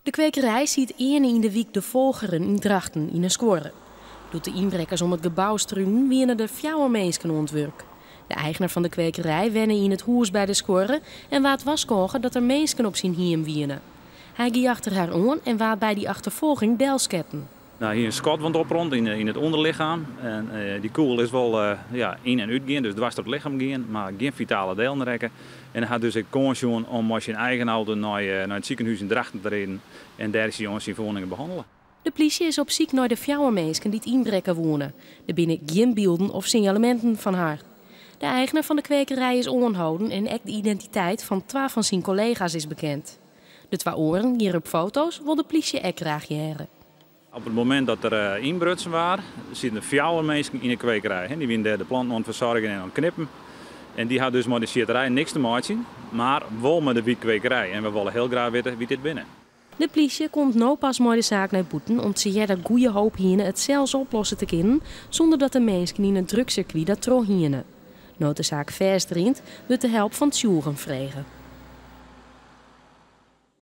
De kwekerij siet earne yn de wyk De Folgeren yn Drachten yn in skuorre. Doe't de ynbrekkers om it gebou strunen, wiene der fjouwer minsken oan it wurk. De eigner fan de kwekerij wenne yn it hûs by de skuorre en waard warskôge dat der minsken op syn hiem wiene. Hy gie achter har oan en waard by dy achterfolging delsketten. Nou, hy hie in skotwond oprûn yn it ûnderlichem. En dy kûgel is wol ja, yn en út gien, dus dwars troch it lichem gien, mar gjin fitale delen rekke. En hy hat dus ek kâns sjoen om mei syn eigen auto nei it sikehûs yn Drachten te riden en dêr is hy oan syn ferwûningen behannele. De plysje is op syk nei de fjouwer minsken dy't ynbrekke woene. Der binne gjin bylden of sinjaleminten fan har. De eigner fan de kwekerij is oanholden en ek de identiteit fan twa fan syn kollega's is bekend. De twa oaren, hjir op foto's, wol de plysje ek graach hearre. Op it momint dat der ynbrutsen waard, sieten der fjouwer minsken yn de kwekerij. Dy wiene dêr de planten oan it fersoargjen en oan it knippen. En dy ha dus mei de sjitterij niks te meitsjen, mar wol mei de wykkwekerij. En we wolle hiel graach witte wie't dit binne. De plysje komt no pas mei de saak nei bûten om't se earder goeie hoop hiene it sels oplosse te kinnen sûnder dat de minsken yn it drugssirkwy dat troch hiene. No't de saak fêstrint, wurdt de help fan tsjûgen frege.